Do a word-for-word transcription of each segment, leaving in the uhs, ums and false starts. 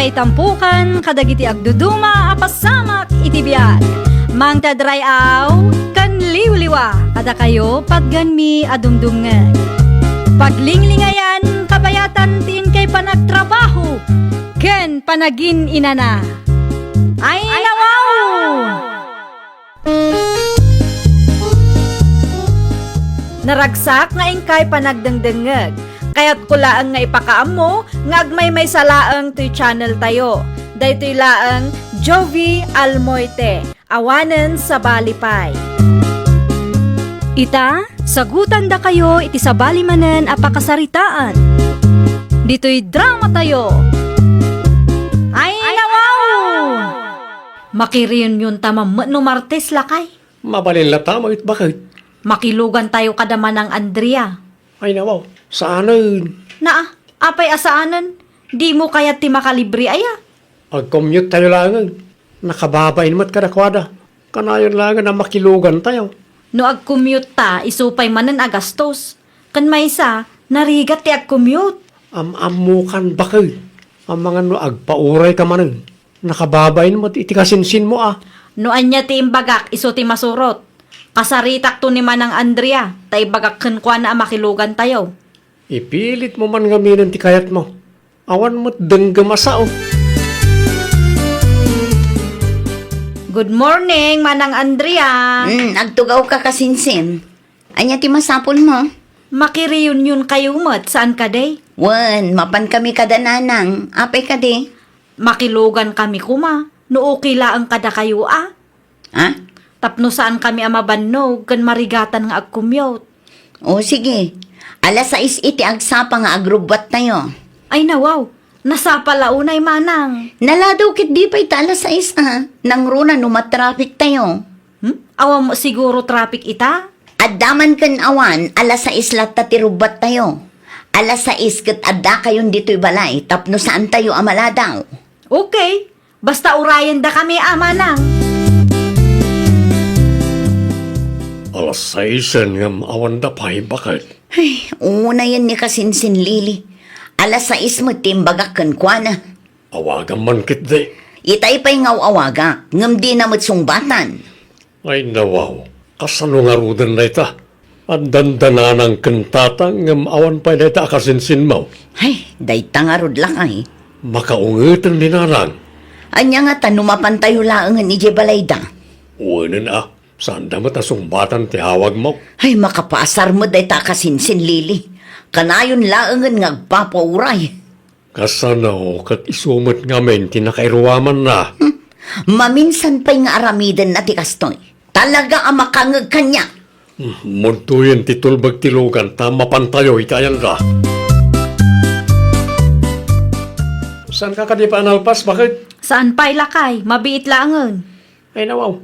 Itampukan kadagiti agduduma a pasamak iti biag. Mangted ray-aw ken liwliwa kadakayo patgenmi a dumdumngeg. Paglinglingayan, kabayatan ti inkay panagtrabaho ken panagin-inana. Ay, nawaw! Naragsak nga inkay panagdengdengngeg. Kayatko laeng nga ipakaammo nga agmaymaysa laeng toy channel tayo. Daytoy laeng Jovi Almoite, awanen sabali pay. Ita, sagutandakayo iti sabali manen a pakasaritaan. Ditoy drama tayo. Ay, nawaw! Makireunionta man met no Martes, lakay. Mabalin latta met, baket. Makilugan tayo kada Manang Andrea. Ay, nawaw, saanen. Naa, apay a saanen? Dimo kayat ti makalibre aya? Ag-commute tayo laengen. Nakababain met kadakuada. Kanayon laengen a makilugan tayo. No ag-commute ta, isu pay manen a gastos. Ken maysa, narigat ti ag-commute. Am-ammokan, baket. Amangan no agpauray ka manen. Nakababain met iti kasinsinmo a. No ania ti imbagak, isu ti masurot. Kasaritakto ni Manang Andrea, ta ibagak kenkuana a makilugan tayo. Ipilitmo man ngaminen ti kayatmo. Awan met denggem a sao. Good morning, Manang Andrea. Hmm, agtugawka, kasinsin. Ania ti masapulmo? Makireunion kayo met, saan kadi? Wen, mapan kami kada nanang. Apay kadi? Makilugan kami koma, no okay laeng kadakayo a. Ha? Tapno saan kami a mabannog ken marigatan nga ag-commute. O, sige. Alas sais iti agsapa nga agrubbuat tayo. Ay, nawaw. Nasapa la unay, manang. Naladaw ketdi pay ta alas sais a. Nangruna no matraffic tayo. Hmm? Awan mo siguro traffic ita? Adda man ken awan, alas sais latta ti rubbuat tayo. Alas sais ket adda kayon ditoy balay tapno saan tayo a maladaw. Okay. Basta urayendakami a, manang. Alas saisen ngem awanda pay, baket. Ay, unayen ni kasinsin Lily. Alas sais met ti imbagak kenkuana. Awagam man ketdi. Itay pay nga aw-awagak, ngem dina met sungbatan. Ay, nawaw, kasano ngaruden dayta? Addan da nanang ken tatang ngem awan pay dayta a kasinsinmo. Ay, dayta ngarud, lakay. Makaungeten ni nanang. Ania ngata no mapantayo laengen idiay balayda? Wenen a, saanda met a sungbatan ti awagmo. Ay, makapaasar met dayta a kasinsin Lily. Kanayon laengen nga agpapauray. Kasano ket isu met ngamin ti nakairuamanna? Hmm. Maminsan pay nga aramidenna ti kastoy. Talaga a makangeg kaniak. Hmm, muntoyen ti tulbeg ti lugan ta mapantayo iti ayanda. Saanka kadi pay a nalpas, baket? Saan pay, lakay. Mabiit laengen. Ay, nawaw.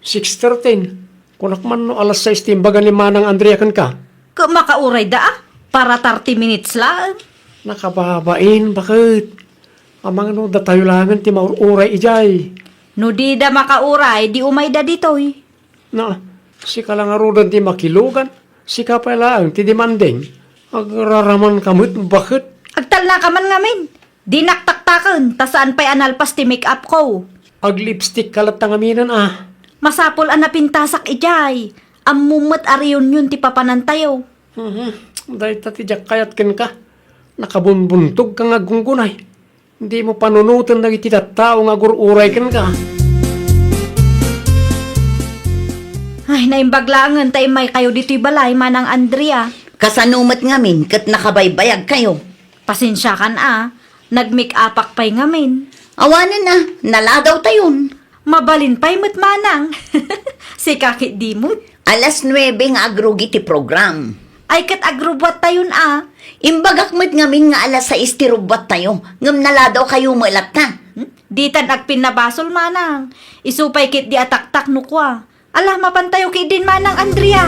Six thirteen. Kunak man no alas sais ti imbaga ni Manang Andrea kenka. Ket makaurayda a, para thirty minutes laeng. Nakababain, baket. Amangan no datayo laengen ti maur-uray idiay. No dida makauray, di umayda ditoy. Na, sika la ngaruden ti makilugan, sika pay laeng ti demanding. Agraramanka met, baket. Agtalnaka man ngamin. Dinak taktaken, ta saan pay a nalpas ti make-up ko. Ag-lipstick ka latta ngaminen a. Masapul a napintasak idiay. Ammom met a reunion ti papanantayo. Mhm. Dayta ti diak kayat kenka. Nakabunbuntogka nga aggunggunay. Dimo panunoten dagiti tattao nga agur-uray kenka. Ay, naimbag laengen ta immaykayo ditoy balay, Manang Andrea. Kasano met ngamin ket nakabaybayagkayo? Pasensiakan a, nag-make-upak pay ngamin. Awanen a, naladawtayon. Mabalin pay met, manang. Sika ketdi met. Alas nuebe nga agrugi ti program. Ay, ket agrubbuattayon a. Imbagak met ngamin nga alas sais ti rubbuattayo, ngem naladawkayo met latta. Hmm? Ditan agpinnabasol, manang. Isu pay ketdi a taktak no kua. Ala, mapantayo ketdin, Manang Andrea.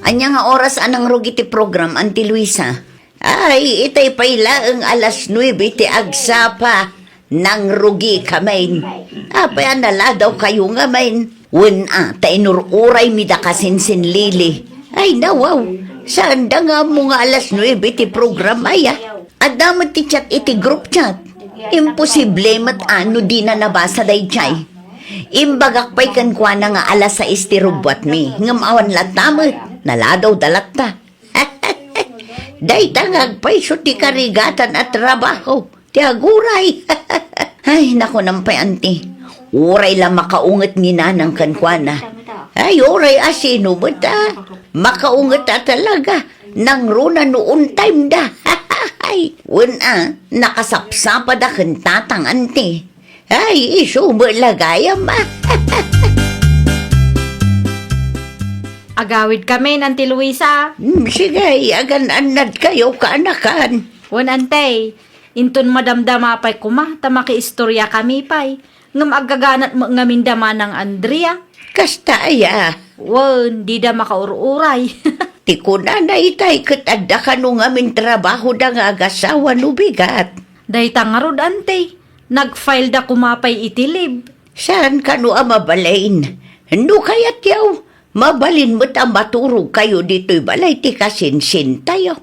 Ania nga oras a nangrugi ti program, Auntie Luisa? Ay, itay pay laeng alas nuebe ti agsapa. Nangrugikamin. Apay a naladawkayo ngamin? Wen a, ta inur-uraymi da kasinsin Lily. Ay, nawaw. Saanda nga ammo nga alas nuebe ti program aya? Adda met ti chat iti group chat. Imposible met a no dina nabasa daydiay. Imbagak pay kenkuana nga alas sais ti rubbuatmi, ngem awan latta met, naladawda latta. Dayta nga agpayso ti karigatan a trabaho, ti aguray. Ay, nakunam pay, anti. Uray la makaunget ni Nanang kenkuana. Ay, uray a sino met, a. Makaunget a talaga. Nangruna no on time da. Ay, wen a, nakasapsapada ken Tatang, anti. Ay, isu met la gayam, a. Agawidkamin, Anti Luisa. Hmm, sige, agan-annadkayo, kaanakan. Wen, Anti, inton madamdama pay koma ta makiistoriakami pay, ngem aggaganat met ngamin da Manang Andrea. Kasta aya? Wen, dida makaur-uray. Ti kunana itay ket adda kano ngamin trabahoda nga agasawa no bigat. Dayta ngarud, Anti, nag-file da koma pay iti leave. Saan kano a mabalin? No kayatyo, mabalin met a maturogkayo ditoy balay ti kasinsintayo.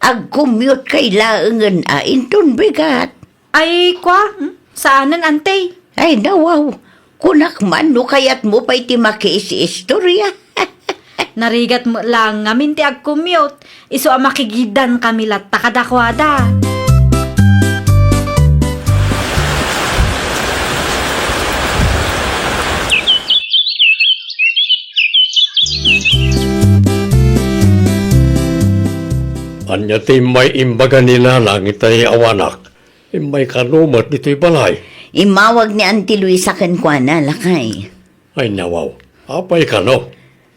Agcommute kay laengen a inton bigat. Ay, kua, hmm? Saanen, Anti? Ay, nawaw. Kunak man no kayatmo pay ti makiis-istoria. Narigat met laeng ngamin ti agcommute, isu a makigiddankami latta kadakuada. Ania ti immay imbaga ni Nanang itay awanak? Immay kano met ditoy balay? Immawag ni Auntie Luisa kenkuana, lakay. Ay, nawaw. Apay kano?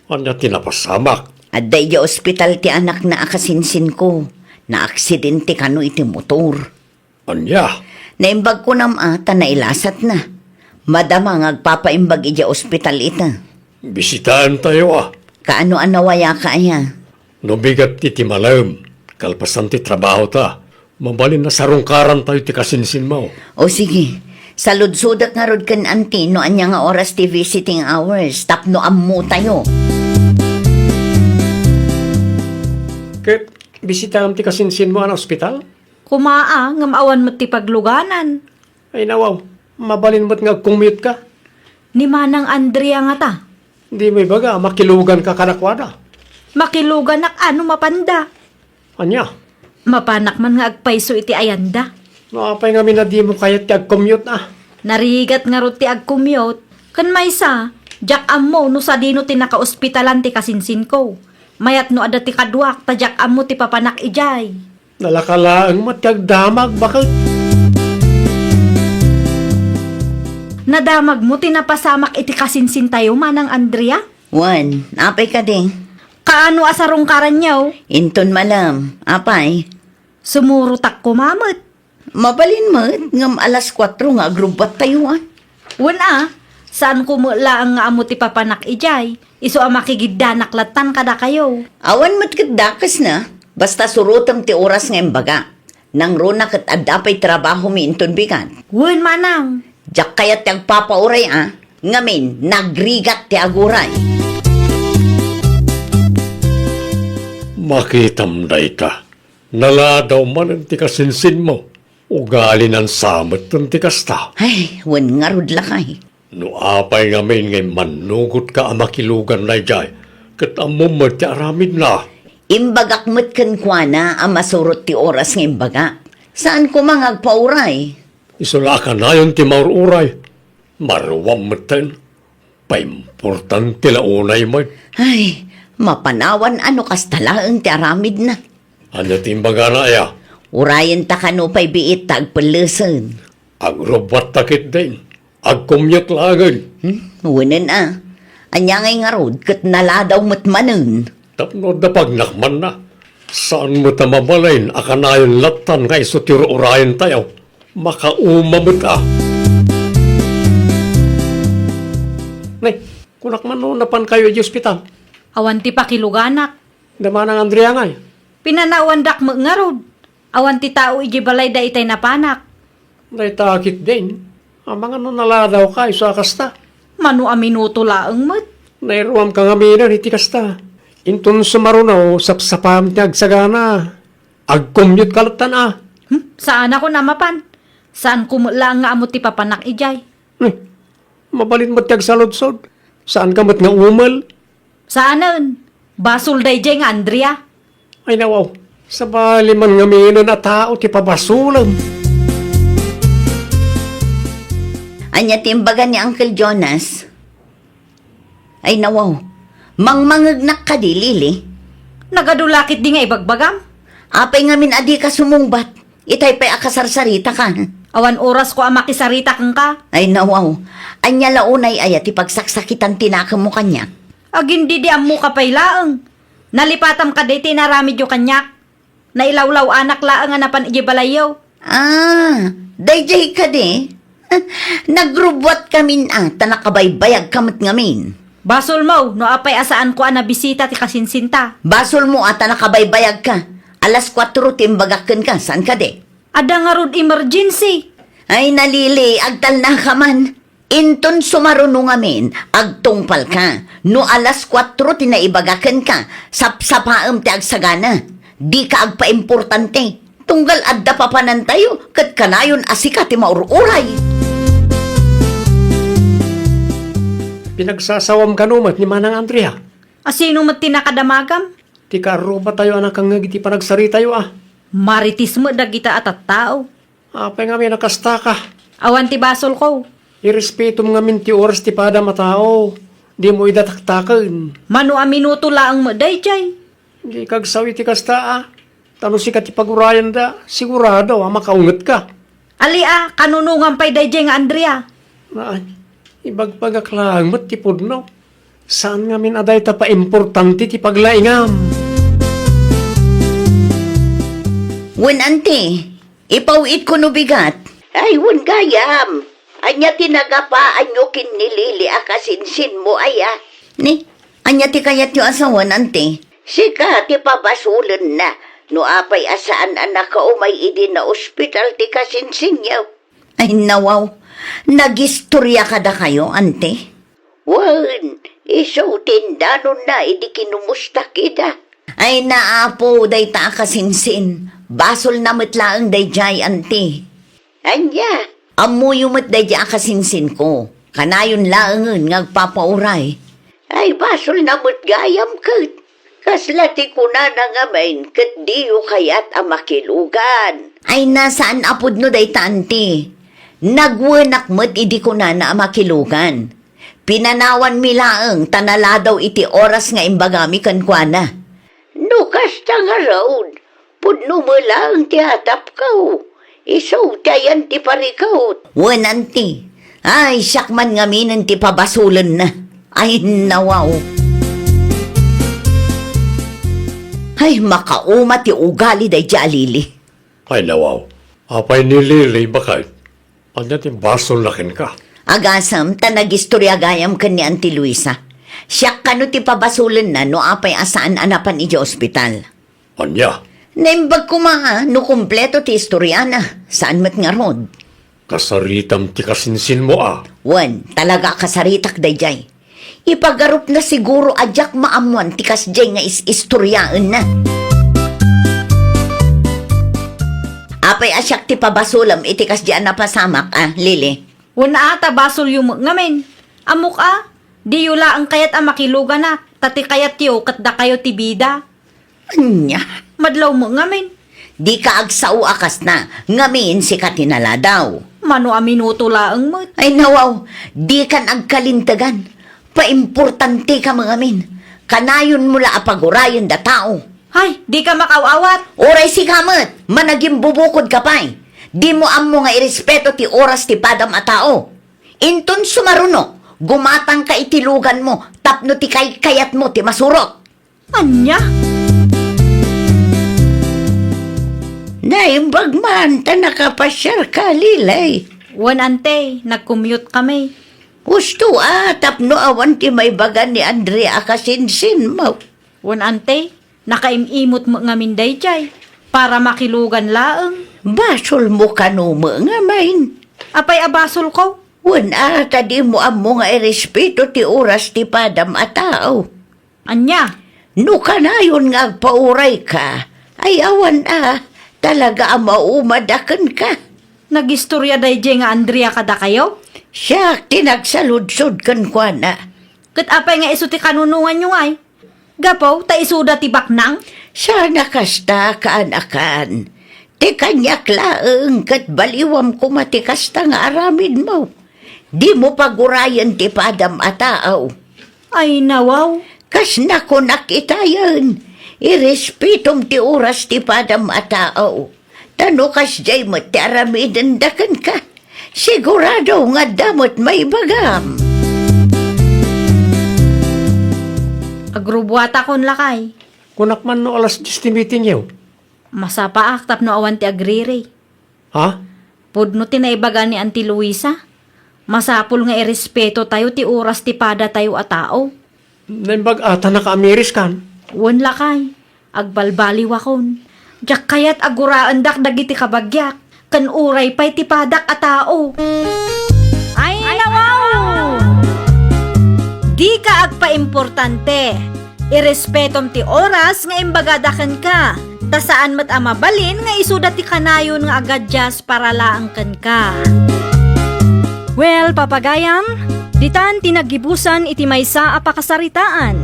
Ania ti napasamak? Adda idiay ospital ti anakna a kasinsinko. Naaksidente kano iti motor. Ania? Naimbag kunam a ta nailasatna. Madama nga agpapaimbag idiay ospital ita. Bisitaentayo a. Kaano a nawayaka aya? No bigat ti timalem, kalpasan ti trabahota, mabalin a sarungkarantayo ti kasinsinmo. O sige, saludsodek ngarud ken Auntie no ania nga oras ti visiting hours tapno ammotayo. Ket bisitaem ti kasinsinmo a naospital? Koma a, ngem awan met ti pagluganan. Ay nawaw, mabalin met nga agcommute ka. Ni Manang Andrea ngata? Dimo ibaga a makiluganka kadakuada? Makiluganak a no mapanda. Ania? Mapanak man nga agpayso iti ayanda. No apay ngamin a dimo kayat ti agcommute a? Narigat ngarud ti agcommute. Ken maysa, diak ammo no sadino ti nakaospitalan ti kasinsinko. Mayat no adda ti kaduak ta diak ammo ti papanak idiay. Nalaka laeng met ti agdamag, baket. Nadamagmo ti napasamak iti kasinsintayo, Manang Andrea? Wen, apay kadi? Kaano a sarungkaranyo? Inton malem, apay? Sumurotak koma met. Mabalin met, ngem alas kuatro nga agrubbuattayo, a. Wen a, saanko met laeng nga ammo ti papanak idiay, isu a makigiddanak lattan kadakayo. Awan met ket dakesna, basta surotem ti oras nga imbaga. Nangruna ket adda pay trabahomi inton bigat. Wen, manang. Diak kayat ti agpapauray a, ngamin, nagrigat ti aguray. Makitam dayta. Naladaw manen ti kasinsinmo. Ugalinan sa metten ti kasta. Ay, wen ngarud lakay. No apay ngamin nga immannugotka a makilugan daydiay, ket ammom met ti aramidna. Imbagak met kenkuana a masurot ti oras nga imbaga. Saan koma nga agpauray? Isu la a kanayon ti maur-uray. Maruam metten. Paimportante la unay met. Ay, mapanawan a no kasta laeng ti aramidna. Ania ti imbagana aya? Urayenta kano pay biit ta agpellesen. Agrubbuatta ketdin. Agcommute laengen. Hmm? Wenen a. Ania ngay ngarud ket naladaw met manen. Tapno adda pagnakmanna. Saan met a mabalin a kanayon lattan nga isu ti ur-urayentayo. Makauma met a. Nay, kunak man no napankayo idiay ospital? Awan ti pakiluganak. Da Manang Andrea ngay? Pinanawandak met ngarud. Awan ti tao idiay balay da itay napanak. Dayta ketdin. Amangan no naladawka isu a kasta. Mano a minuto laeng met. Nairuamka ngaminen iti kasta. Inton sumaruno, sapsapam ti agsagana. Agcommute ka lattan a. Hmm? Saanakon a mapan. Saanko met laeng nga ammo ti papanak idiay. Eh, mabalin met ti agsaludsod. Saanka met nga umel? Saanen. Basol daydiay nga Andrea. Ay, nawaw. Sabali man ngaminen a tao ti pabasolem. Ania ti imbaga ni Uncle Jonas? Ay, nawaw. Mangmangegnak kadi, Lily? Nagadu la ketdi nga ibagbagam? Apay ngamin a dika sumungbat? Itay pay a kasarsarita kan. Awan orasko a makisarita kenka. Ay, nawaw. Ania la unay aya ti pagsaksakitan ti nakemmo kaniak? Agin didi ammoka pay laeng. Nalipatam kadi ti inaramidyo kaniak. Nailawlaw-anak laeng a napan idiay balayyo. Ah, daydiay kadi? Nagrubbuat kamin a, ta nakabaybayagka met ngamin. Basolmo, no apay a saanko a nabisita ti kasinsinta. Basolmo a ta nakabaybayagka. Alas kuatro ti imbagak kenka, saan kadi? Adda ngarud emergency. Ay, na Lily, agtalnaka man. Inton sumaruno ngamin, agtungpalka. No alas kuatro ti naibaga kenka, sapsapaem ti agsagana. Dika agpaimportante. Tunggal adda papanantayo, ket kanayon a sika ti maur-uray. Pinagsasawam kano met ni Manang Andrea? A sino met ti nakadamagam? Ti kaarrubatayo a nakangngeg iti panagsaritayo a. Marites met dagita a tattao. Apay ngamin a kastaka? Awan ti basolko. Irespetom ngamin ti oras ti padam a tao. Dimo ida taktaken. Mano a minuto laeng met daydiay. Dika agsao iti kasta a. Ta no sika ti pagurayanda, sigurado a makaungetka. Ali a, kanunongan pay daydiay nga Andrea. Ay, ibagbagak laeng met ti pudno. Saan ngamin a dayta paimportante ti paglaingam. Wen, anti, ipaw-itko no bigat. Ay, wen gayam. Ania ti nagapaanyo ken ni Lily a kasinsinmo, aya? Ni, ania ti kayatyo a sawen, anti? Sika ti pabasolenna no apay a saan a nakaumay idi naospital ti kasinsinyo. Ay, nawaw. Nagistoria kadakayo, anti? Wen, isu ti indanonna idi kinumustak ida. Ay, naapo, dayta a kasinsin. Basolna met laeng daydiay, anti. Ania? Ammoyo met daydiay a kasinsinko. Kanayon laengen nga agpapauray. Ay, basolna met gayam ket. Kasla ti kunana ngamin ket diyo kayat a makilugan. Ay, na saan a pudno dayta, anti. Nagwenak met idi kunana a makilugan. Pinanawanmi laeng ta naladaw iti oras nga imbagami kenkuana. No kasta ngarud, pudno met laeng ti atapko. Isu ti ayan ti parikut. Wen, anti. Ay, siak man ngaminen ti pabasolenna. Ay, nawaw. Ay, makauma ti ugali daydiay a Lily. Ay, nawaw. Apay ni Lily, baket? Ania ti basolna kenka? Agasem, ta nagistoria gayam ken ni Auntie Luisa. Siak kano ti pabasolenna no apay a saan a napan idiay ospital. Ania? Naimbag koma a no kumpleto ti istoriana. Saan met ngarud? Kasaritam ti kasinsinmo a. Wen, talaga a kasaritak daydiay. Ipagarupna siguro a diak maammoan ti kasdiay nga is-istoriaenna. Apay a siak ti pabasolem iti kasdiay a napasamak a, Lily? Wen a, ta basolyo met ngamin. Ammok a, diyo laeng kayat a makiluganak, ta ti kayatyo ket dakayo ti bida. Ania? Madlawmo ngamin. Dika agsao a kasna, ngamin sika ti naladaw. Mano a minuto laeng met. Ay, nawaw, dikan agkalintegan. Paimportanteka met ngamin. Kanayonmo la a pagurayen da tao. Ay, dika makaw-awat. Uray sika met, managimbubukodka pay. Dimo ammo nga irespeto ti oras ti padam a tao. Inton sumaruno, gumatangka iti luganmo tapno ti kaykayatmo ti masurot. Ania? Naimbag man ta nakapasiarka, Lily. Wen, ante, nag-commute kami. Husto a, tapno awan ti maibaga ni Andrea a kasinsinmo. Wen, ante, nakaim-imot met ngamin daydiay para makilugan laeng. Basolmo kano met ngamin. Apay a basolko? Wen a, ta dimo ammo nga irespeto ti oras ti padam a tao. Ania? No kanayon nga agpaurayka, ay awan a, Talaga a maumad a kenka. Nagistoria daydiay nga Andrea kadakayo? Siak ti nagsaludsod kenkuana. Ket apay nga isu ti kanunonganyo ngay? Gapu ta isuda ti baknang? Saan a kasta, kaanakan. Ti kaniak laeng ket baliwam koma ti kasta nga aramidmo. Dimo pagurayen ti padam a tao. Ay, nawaw. Kas nakunak itayen, irespetom ti oras ti padam a tao. Ta no kasdiay met ti aramidenda kenka, sigurado nga adda met maibagam. Agrubuatakon, lakay. Kunak man no alas dies ti meetingyo. Masapaak tapno awan ti agriri. Ha? Pudno ti naibaga ni Auntie Luisa. Masapul nga irespetotayo ti oras ti padatayo a tao. Naimbag-a ta nakaamiris kan? Wen, lakay. Agbalbaliwakon. Diak kayat a guraendak dagiti kabagiak, ken uray pay ti padak a tao. Ay, nawaw! Dika agpaimportante. Irespetom ti oras nga imbagada kenka, ta saan met a mabalin nga isuda ti kanayon nga agadias para laeng kenka. Well, papagayam, ditan ti naggibusan iti maysa a pakasaritaan.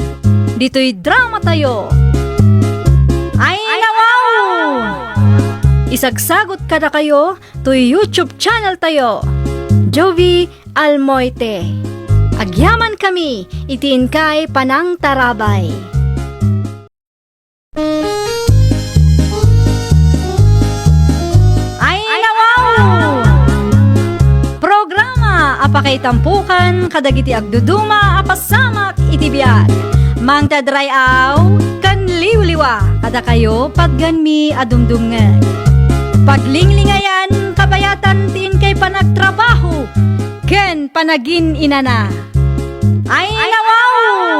Ditoy dramatayo. Ay, nawaw! Isagsagot kadakayo toy YouTube channel tayo, Jovi Almoite. Agyamankami iti inkay panangtarabay. Ay, nawaw! Programa a pakaitampokan kadagiti agduduma a pasamak iti biag. Mangted ray-aw ken liwliwa kadakayo patganmi a dumdumngeg. Paglinglingayan, kabayatan ti inkay panagtrabaho ken panagin-inana. Ay, nawaw!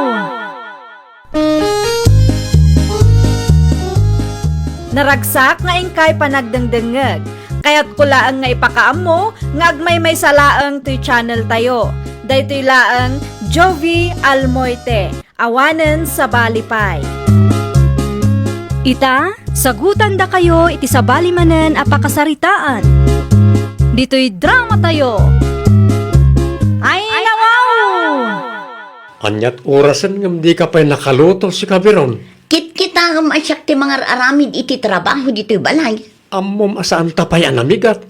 Naragsak nga inkay panagdengdengngeg. Kayatko laeng nga ipakaammo nga agmaymaysa laeng toy channel tayo. Daytoy laeng Jovi Almoite, awanen sabali pay. Ita, sagutandakayo iti sabali manen a pakasaritaan. Ditoy dramatayo. Ay, nawaw! Ania't orasen ngem dika pay nakaluto, sika Biron? Kitkitaem a siak ti mangar-aramid iti trabaho ditoy balay. Ammom a saanta pay a namigat.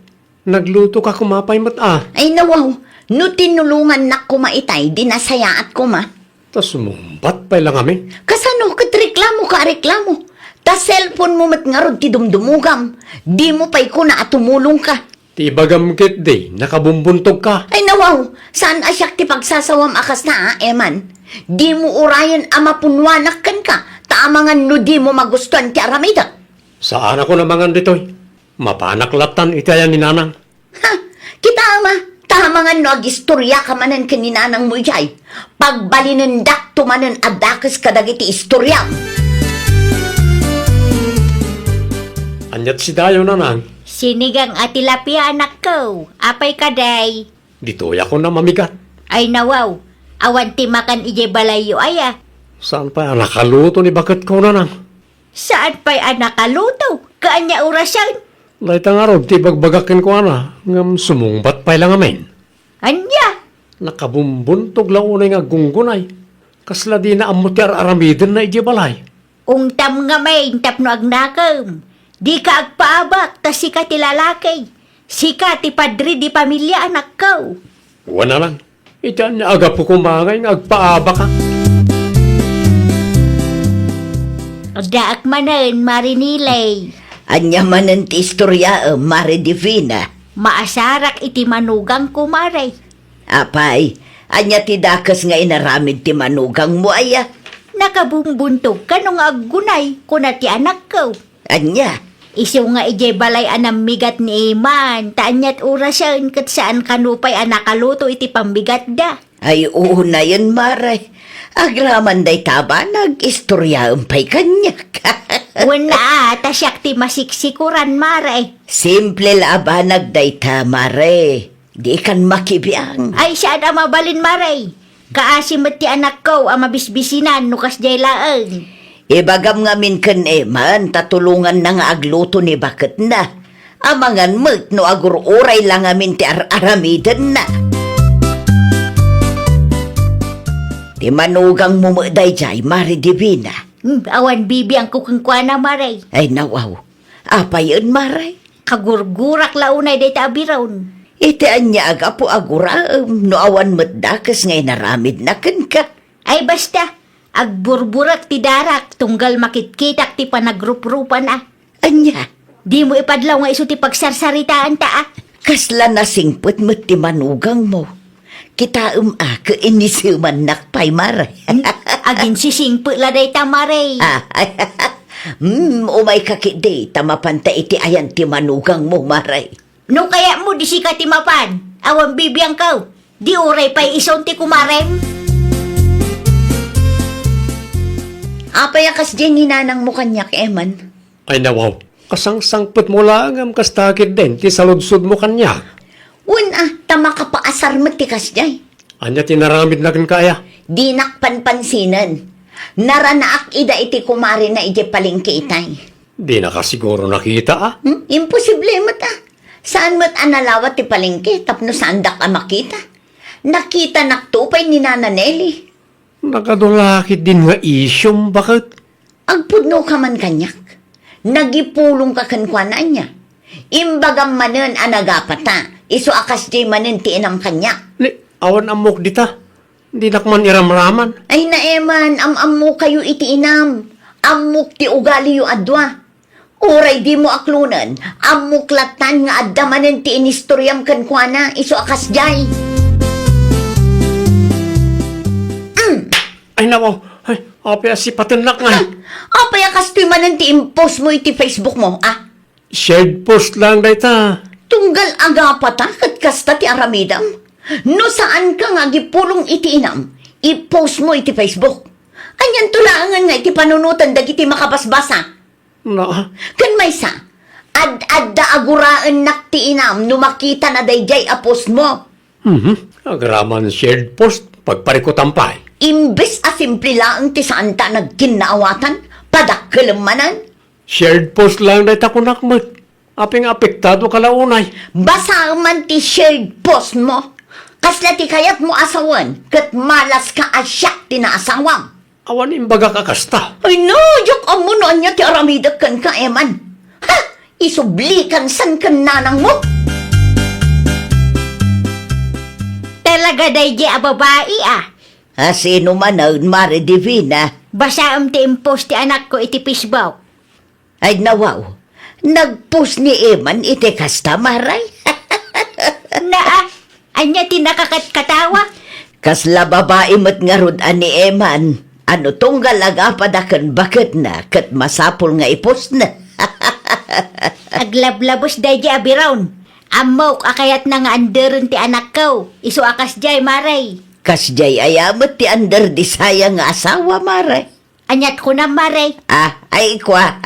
Naglutoka koma pay met a. Ay, nawaw, no tinulongannak koma itay, di nasayaat koma. Ta sumungbat pay la ngamin. Kasano ket reklamoka a reklamo? Ta cellphone mo met ngarud ti dumdumogam. Dimo pay kuna a tumulongka. Ti ibagam ketdi, nakabumbuntogka. Ay, nawaw! Saan a siak ti pagsasawam a kasta, a, Eman? Dimo urayen a mapunnuanak kenka, ta amangan no dimo magustuan ti aramidek. Saanakon a mangan ditoy. Mapanak lattan iti ayan ni Nanang. Ha! Kitaem a, ta amangan no agistoriaka manen ken ni Nanangmo idiay. Pagbalinendakto manen a dakes kadagiti istoriam. Ania't sidayo, Nanang? Sinigang a tilapia, anakko. Apay kadi? Ditoyakon a mamigat. Ay, nawaw. Awan ti makan idiay balayyo aya? Saan pay a nakaluto ni baketko, Nanang? Saan pay a nakaluto? Kaanya orasen? Dayta ngarud ti ibagbagak kenkuana, ngem sumungbat pay la ngamin. Ania? Nakabumbuntog la unay nga aggunggunay. Kasla dina ammo ti ar-aramidenna idiay balay. Ungtam ngamin tapno agnakem. Dika agpaabak ta sika ti lalaki. Sika ti padre di pamilia, anakko. Wen, Nanang. Iti ania a gapu koma ngay nga agpaabakak? Addaak manen, Mare Nilay. Ania manen ti istoriaem, Mare Divina? Maasarak iti manugangko, Mare. Apay, ania ti dakes nga inaramid ti manugangmo aya? Nakabumbuntog kano nga aggunay, kuna ti anakko. Ania? Isu nga idiay balay a nammigat ni Iman, ta ania't orasen ket saan kano pay a nakaluto iti pammigatda. Ay, unayen, Mare. Agraman dayta a banag, istoriaem pay kaniak. Wen a, ta siak ti masiksikuran, Mare. Simple la a banag dayta, Mare. Dikan makibiang. Ay, saan a mabalin, Mare. Kaasi met ti anakko a mabisbisinan no kasdiay laeng. Ibagam ngamin ken Eman ta tulonganna nga agluto ni baketna. Amangan met no agur-uray la ngamin ti ar-aramidenna. Ti manugangmo met daydiay, Mare Divina. Hmm, awan bibiangko kenkuana, Mare. Ay, nawaw. Apayen, Mare? Kagurgurak la unay dayta a biron. Iti ania a gapu a guraem no awan met dakes nga inaramidna kenka? Ay, basta, agburburek ti darak tunggal makitkitak ti panagruprupana. Ania? Dimo ipadlaw nga isu ti pagsarsaritaanta, a? Kasla nasingpet met ti manugangmo. Kitaem a, ket inisemannak pay, Mare. Hmm? Aginsisingpet la dayta, Mare. Ah, hmm, umayka ketdi, ta mapanta iti ayan ti manugangmo, Mare. No kayatmo, di sika ti mapan. Awan bibiangko. Di uray pay isun ti kumarem. Apay a kasdiay ni nanangmo kaniak, Eman? Ay, nawaw. Kasangsangpetmo laeng ngem kasta ketdin ti saludsodmo kaniak. Wen a, ta makapaasar met ti kasdiay. Ania ti naramidna kenka, aya? Dinak panpansinen. Naranaak ida iti kumarena idiay palengke itay. Dinaka siguro nakita, a? Hmm? Imposible met, a. Saan met a nalawat ti palengke tapno saandak a makita. Nakitanakto pay ni Nana Nelly. Nagadu la ketdin nga isyum, baket? Agpudnoka man kaniak. Nagipulongka kenkuana, ania? Imbagam manen a nagapata, isu a kasdiay manen ti inam kaniak. Ni, awan ammok dita. Dinak man iramraman. Ay, Eman, am-ammokayo iti inam. Ammok ti ugaliyo a dua. Uray dimo aklonen, ammok lattan nga adda manen ti inistoriam kenkuana, isu a kasdiay. Mm. Ay, nawaw. Ay, apay a sipatennak ngay? Ah, apay a kastoy manen ti impost mo iti Facebook mo, a? Shared post lang dayta. Tunggal agapata ket kasta ti aramidam. No saanka nga agipulong iti inam, i-post mo iti Facebook. Anianto laengen nga iti panunoten dagiti makabasbasa? Na? Ken maysa, ad-adda a guraennak ti inam no makitana daydiay a post mo. Mhm. Agraman shared post, pagparikutan pay. Imbes a simple laeng ti saanta a nagkinnaawatan, padakkelem manen. Shared post lang dayta kunak met. Apay nga apektado ka la unay? Basaem man ti shared post mo. Kasla ti kayatmo a sawen, ket malaska a siak ti naasawam. Awan imbagak a kasta. Ay no, diak ammo no ania ti aramidek kenka, Eman. Ha! Isublikan san ken nanangmo. Talaga daydiay a babai, a. A, sino manen, Mare Divina? Basaem ti impost ti anakko iti Facebook. Ay, nawaw. Nagpost ni Eman iti kasta, Mare? Naa, ania ti nakakatkatawa? Kasla babai met ngarud a ni Eman. Ano tunggal agapada ken baketna ket masapul nga i-postna? Aglablabos daydiay a biron. Ammok a kayatna nga anderen ti anakko. Isu a kasdiay, Mare. Kasdiay aya met ti ander di sayang nga asawa, Mare? Aniat kunam, Mare? Ah, ay, kua.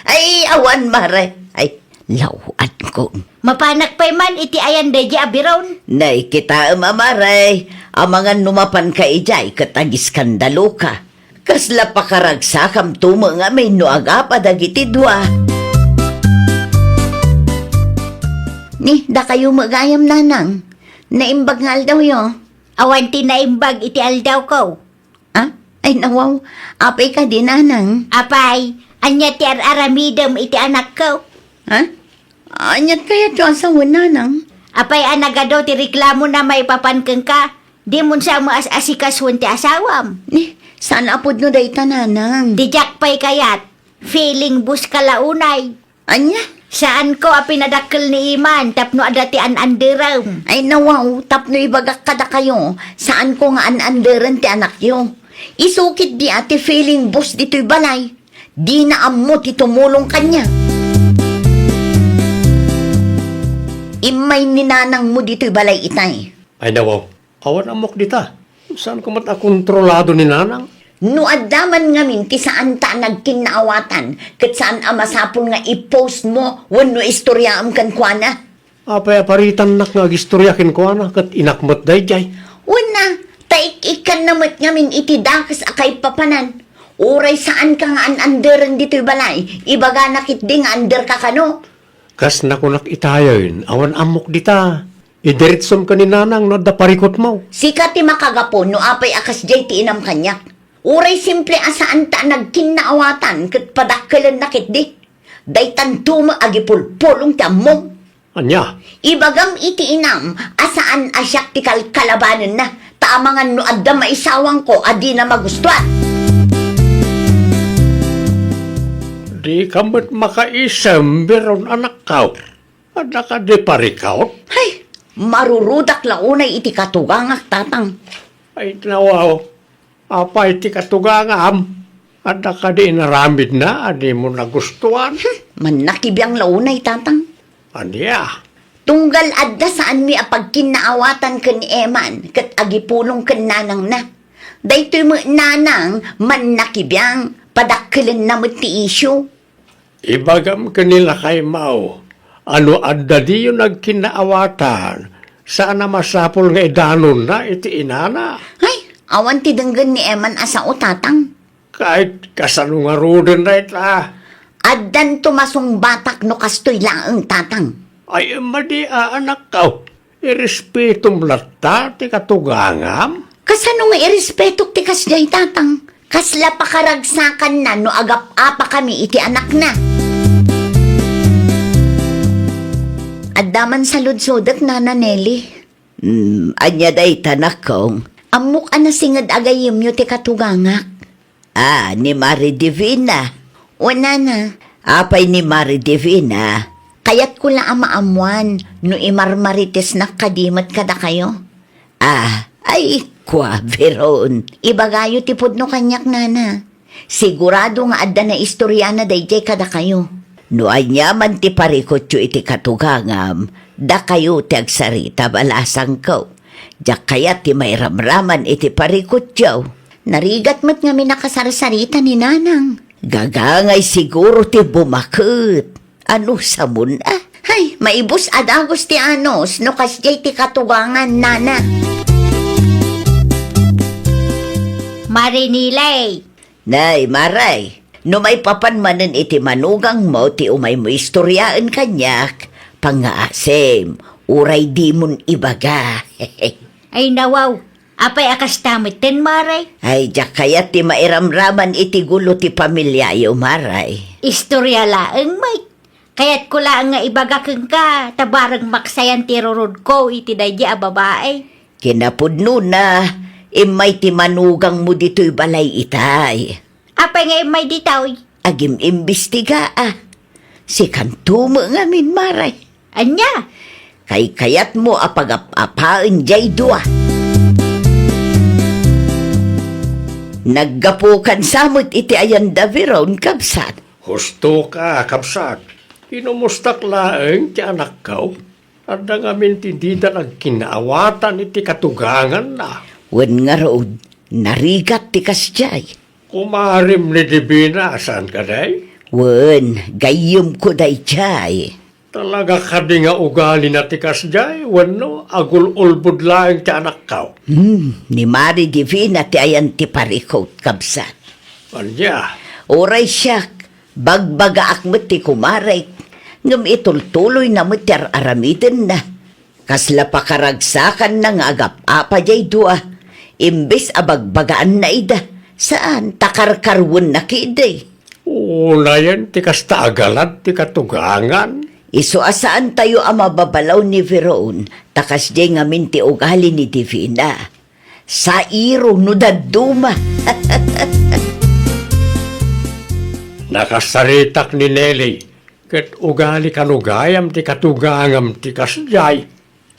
Ay, awan, Mare. Ay, law-ankon. Mapanak pay man iti ayan daydiay a biron. Nay, kitaem a, Mare. Amangan no mapanka idiay ket agiskandaloka. Kasla pakaragsakamto met ngamin no agapa dagiti dua. Ni, dakayo met gayam, Nanang. Naimbag nga aldawyo. Awan ti naimbag iti aldawko. Ah? Ay, nawaw. Apay kadi, Nanang? Apay, ania ti ar-aramidem iti anakko? Ha? Aniat kayatyo a sawen, Nanang? Apay a nagadu ti reklamona maipapan kenka? Dimon sa maas-asikasuen ti asawam. Ni, saan a pudno dayta, Nanang? Ti diak pay kayat. Feeling boss ka la unay. Ania? Saanko a pinadakkel ni Iman tapno adda ti an-anderem. Ay, nawaw, tapno ibagak kadakayo, saanko nga an-anderen ti anakyo. Isu ketdi a ti feeling boss ditoy balay. Dina ammo ti tumulong kaniak. Immay ni nanangmo ditoy balay itay. Ay, nawaw. Awan ammok dita. Saanko met a kontrolado ni Nanang? No adda man ngamin ti saanta a nagkinnaawatan, ket saan a masapul nga i-post mo wenno istoriaem kenkuana. Apay a paritannak nga agistoria kenkuana, ket inak met daydiay? Wen a, ta ik-ikkanna met ngamin iti dakes a kaipapanan. Uray saanka nga an-anderen ditoy balay, ibagana ketdi nga anderka kano. Kas nakunak itayen, awan ammok dita. Idiretsom ken ni Nanang no adda parikutmo. Sika ti makagapu no apay a kasdiay ti inam kaniak. Uray simple a saanta a nagkinnaawatan ket padakkelenna ketdi. Daytanto met agipulpulong ti ammom. Ania? Ibagam iti inam a saan a siak ti kalkalabanenna, ta amangan no adda maisawangko a dina magustuan. Dika met makaisem, Biron, anakko. Adda kadi parikut? Hay, marurudak la unay iti katugangak, Tatang. Ay, nawaw. Apay ti katugangam? Adda kadi inaramidna a dimo nagustuan? Hmm, mannakibiang la unay, Tatang. Ania? Tunggal adda saanmi a pagkinnaawatan ken ni Eman ket agipulong ken nanangna. Daytoy met nanang mannakibiang, padakkelenna met ti isyu. Ibagam ken ni lakaymo a no adda diyo nagkinnaawatan, saan a masapul nga idanonna iti inana. Ay, awan ti denggen ni Eman a sao, Tatang. Ket kasano ngaruden dayta? Addanto masungbatak no kastoy laeng, Tatang. Ay, madi a, anakko. Irespetom latta ti katugangam? Kasano nga irespetok ti kasdiay, Tatang? Kasla pakaragsakanna no agap-apakami iti anakna. Adda man saludsodek, Nana Nelly. Hmm, ania dayta, anakko? Ammok a nasinged a gayyemyo ti katugangak. Ah, ni Mari Divina. Wen, Nana. Apay ni Mari Divina? Kayatko la a maammuan no imarmaritesnak kadi met kadakayo. Ah, ay, kua, Biron. Ibagayo ti pudno kaniak, Nana. Sigurado nga adda naistoriana daydiay kadakayo. No ania man ti parikutyo iti katugangam, dakayo ti agsarita, balasangko. Diak kayat ti mairamraman iti parikutyo. Narigat met ngamin a kasarsarita ni Nanang. Gagangay siguro ti bumaket. Anusamon a? Hay, maibus a dagus ti anus no kasdiay ti katugangan, Nana. Marinilay. Nay, Maray, no maipapan manen iti manugangmo ti umaymo istoriaen kaniak, pangngaasim, uray dimon ibaga. Ay, nawaw, apay a kasta metten, Maray? Ay, diak kayat ti mairamraman iti gulo ti pamiliayo, Maray. Istoria laeng, Mike. Kayatko laeng nga ibaga kenka, ta bareng maksayan ti rurudko iti daydi a babae. Kinapudnona, immay ti manugangmo ditoy balay itay. Apay nga immay ditoy? Agim-imbestiga a. Sikanto met ngamin, Maray. Ania? Kaykayatmo a pagap-apaen jay dua. Naggapukan sa met iti ayanda, Biron, kabsat. Husto ka, kabsat. Inumustak laeng ti anakko. Adda ngamin ti dida nagkinnaawatan iti katuganganna. Wen ngarud, narigat ti kasdiay. Kumarim ni Divina, saan kadi? Wen, gayyemko daydiay. Talaga kadi nga ugalina ti kasdiay, wenno agul-ulbod laeng ti anakko? Hmm, ni Mari Divina ti ayan ti parikut, kabsat. Ania? Uray siak, bagbagaak met ti kumarek, ngem itultuloyna met ti ar-aramidenna. Kasla pakaragsakanna nga agap-apa jay dua, imbes a bagbagaanna ida, saan ta karkarwenna ketdi. Unayen ti kasta a galad ti katugangan. Isu a saantayo a mababalaw ni Veron, ta kasdiay ngamin ti ugali ni Divina. Sairo no dadduma. Nakasaritak ni Nelly, ket ugali kano gayam ti katugangam ti kasdiay.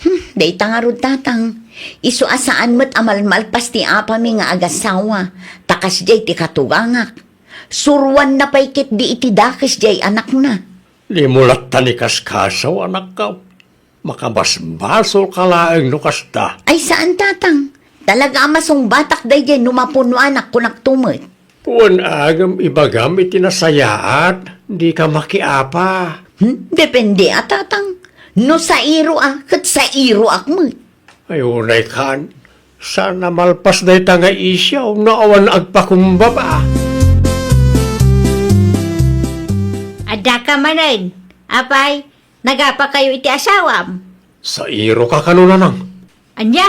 Hmm, dayta ngarud, Tatang. Isu a saan met a malmalpas ti apami nga agasawa, ta kasdiay ti katugangak. Suruanna pay ketdi iti dakes jay anakna. Dimo latta ni kaskasaw, anakko. Makabasbasolka laeng no kasta. Ay, saan, Tatang. Talaga a masungbatak daydiay no mapunuanak, kunakto met. Wen, agem ibagam iti nasayaat, dika makiapa. Hmm? Depende a, Tatang. No sairo a, ket sairoak met. Ay, unay kan. Saan a malpas dayta nga isyu no awan agpakumbaba. Addaka manen. Apay, nagapakayo iti asawam? Sairoka kano, nanang? Ania?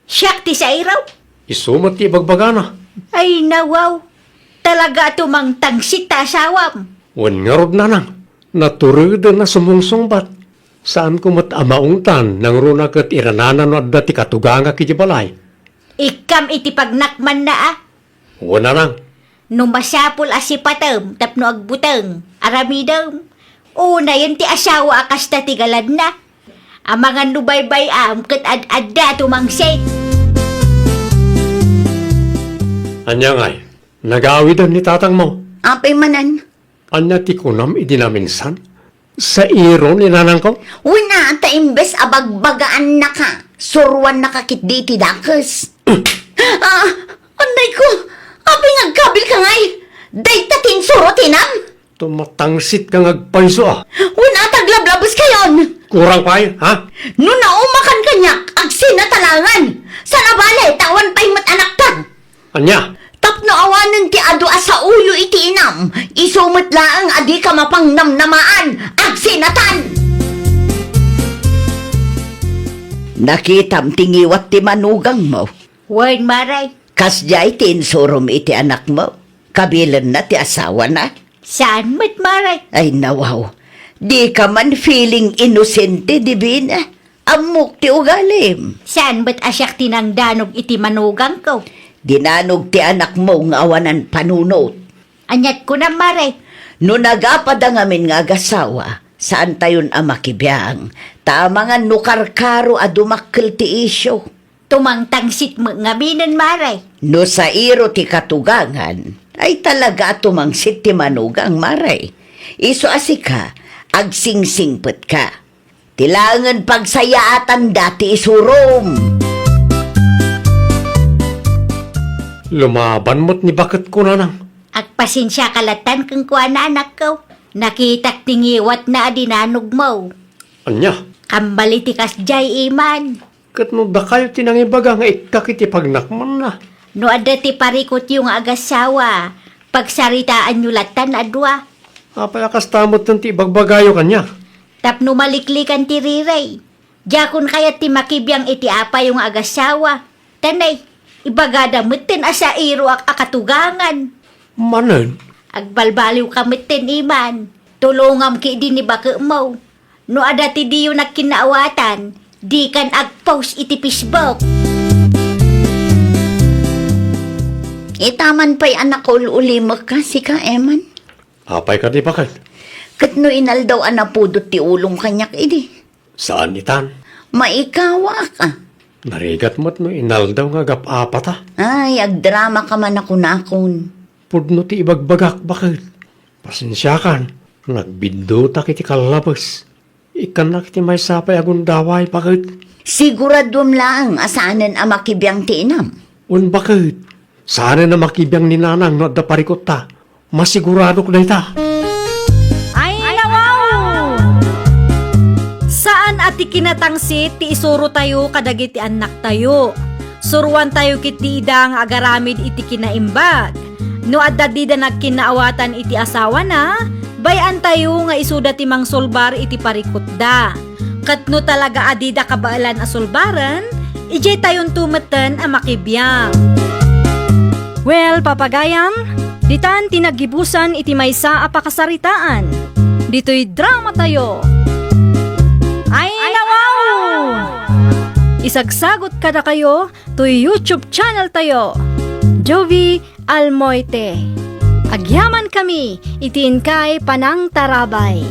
Siak ti sairo? Isu met ti ibagbagana. Ay, nawaw. Talaga a tumangtangsit ta asawam. Wen ngarud, nanang. Natureden a sumungsungbat. Saanko met a maungtan nangruna ket iranana no adda ti katugangak iti balay. Ikkam iti pagnakmanna a. Wen, nanang. No masapul a sipatem tapno agbuteng, aramidem. Unayen ti asawa a kasta ti galanna. Amangan no baybay-am ket ad-adda tumangsit. Ania ngay? Nagawiden ni tatangmo? Apay manen? Ania ti kunam idi naminsan? Sairo ni nanangko? Wen a, ta imbes a bagbagaannaka, suruannaka ketdi iti dakes. Ah, anay ko, apay nga agkabilka ngay? Dayta ti insuro ti inam? Tumatangsit ka nga agpayso a. Wen a, ta aglablabeskayon. Kurang pay, ha? No naumakan kaniak, agsinatalangan. Saan a bale, ta awan pay met anakta. Ania? Tapno awanen ti adu a saoyo iti inam, isu met laeng a dika mapangnamnamaan, agsinatan! Nakitam ti ngiwat ti manugangmo? Wen, Mare. Kasdiay ti insurom iti anakmo? Kabilenna ti asawana? Saan met, Mare. Ay, nawaw. Dika man feeling inosente, Divina. Ammok ti ugalim. Saan met a siak ti nangdanog iti manugangko? Dinanog ti anakmo nga awanan panunot. Aniat kunam, Mare? No nagapada ngamin nga agasawa, saantayon a makibiang, ta amangan no karkaro a dumakkel ti isyu. Tumangtangsit met ngaminen, Mare. No sairo ti katugangan, ay talaga a tumangsit ti manugang, Mare. Isu a sika, agsingsingpetka. Ti laengen pagsayaatanda ti isurom. Lumaban met ni baketko, nanang. Agpasensiaka lattan kenkuana, anakko. Nakitak ti ngiwatna a dinanogmo. Ania? Kambali ti kasdiay, Iman. Ket no dakayo ti nangibaga nga ikkak iti pagnakmanna? No adda ti parikutyo nga agasawa, pagsaritaanyo lattan a dua. Apay a kasta metten ti ibagbagayo kaniak? Tapno maliklikan ti rirey. Diakon kayat ti makibiang iti apayo nga agasawa. Tanay, ibagada metten a sairoak a katugangan. Manen? Agbalbaliwka metten, Iman. Tulongam ketdi ni baketmo. No adda ti diyo nagkinnaawatan, dikan agpost iti Facebook. Ita man pay a nakaul-ulimekka, sika, Eman. Apay kadi, baket? Ket no inaldaw a napudot ti ulom kaniak idi. Saan itan? Maikawak a. Narigat met no inaldaw nga agap-apata. Ay, agdramaka man a kunakon. Pudno ti ibagbagak, baket. Pasensiakan, nagbiddutak iti kallabes. Ikkannak iti maysa pay a gundaway, baket. Siguraduem laeng a saanen a makibiang ti inam. Wen, baket. Saanen a makibiang ni nanang no adda parikutta. Masiguradok dayta. Ay, nawaw! Saan a ti kinatangsit ti isurotayo kadagiti annaktayo. Suroantayo ketdi ida nga agaramid iti kinaimbag. No adda dida nagkinnaawatan iti asawana, bay-antayo nga isuda ti mangsulbar iti parikutda. Ket no talaga a dida kabaelan a sulbaren, idiay tayonto metten a makibiang. Well, papagayam, ditan ti naggibusan iti maysa a pakasaritaan. Ditoy dramatayo. Ay, nawaw! Isagsagot kadakayo toy YouTube channel tayo, Jovi Almoite. Agyaman kami iti inkay panangtarabay.